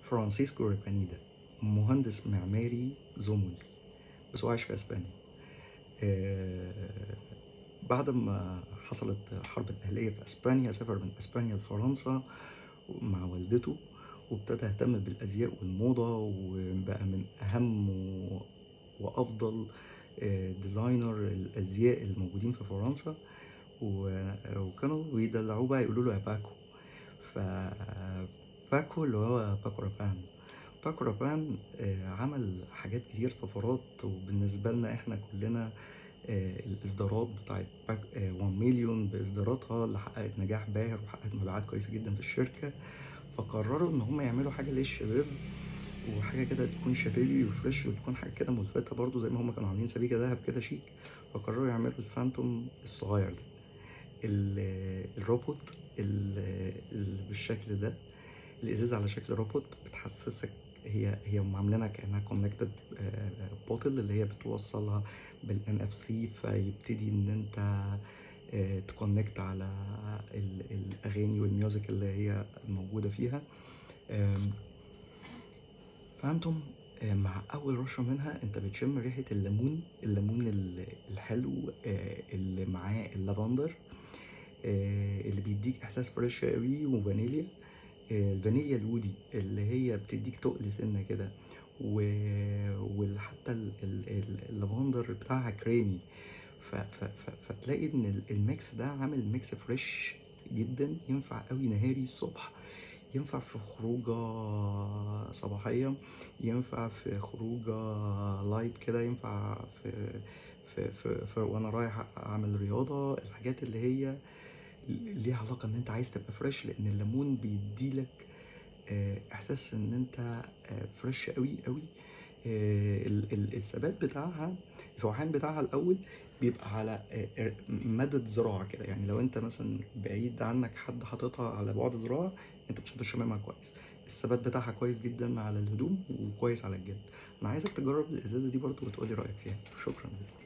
فرانسيسكو ريبانيدا مهندس معماري زومولي، بس هو عايش في اسبانيا. آه، بعد ما حصلت حرب الأهلية في أسبانيا سافر من أسبانيا لفرنسا مع والدته، وابتدى يهتم بالأزياء والموضة، وبقى من أهم وأفضل designer الأزياء الموجودين في فرنسا. وكانوا بيدلعوه بقى، يقولوا له يا باكو. فباكو اللي هو باكو رابان. باكو رابان عمل حاجات كتير، طفرات، وبالنسبة لنا احنا كلنا الإصدارات بتاعت باك 1 مليون بإصداراتها اللي حققت نجاح باهر وحققت مبيعات كويسة جدا في الشركة. فقرروا إن هم يعملوا حاجة للشباب، وحاجة كده تكون شبابي و fresh، وتكون حاجة كده ملفتة برضو زي ما هم كانوا عاملين سبيكة دهب كده شيك. فقرروا يعملوا الفانتوم الصغير ده، الروبوت اللي بالشكل ده، الازاز على شكل روبوت بتحسسك هي هم عاملينها كانها connected bottle اللي هي بتوصلها بال NFC، فيبتدي ان انت ت connect على الاغاني وال music اللي هي موجودة فيها. فانتوم مع اول رشه منها انت بتشم ريحه الليمون، الليمون الحلو، اللي معاه اللافندر، اللي بيديك احساس fresh قوي، وفانيليا، الفانيليا ال woody اللي هي بتديك تقل سنة كده، وحتى اللافندر بتاعها كريمي. فتلاقي ان ال mix ده عامل mix fresh جدا، ينفع قوي نهاري الصبح، ينفع في خروجة صباحية، ينفع في خروجة light كده، ينفع في وانا رايح اعمل رياضة. الحاجات اللي هي ليها علاقة ان انت عايز تبقى fresh، لان الليمون بيديلك احساس ان انت fresh قوي قوي. الثبات بتاعها، الفوحان بتاعها الاول بيبقى على مدى ذراع كده، يعني لو انت مثلا بعيد عنك حد حاططها على بعد ذراع انت مش هتقدر تشممها كويس. الثبات بتاعها كويس جدا على الهدوم وكويس على الجلد. انا عايزك تجرب الازازه دي برضو وتقولي رايك فيها. شكرا لكم.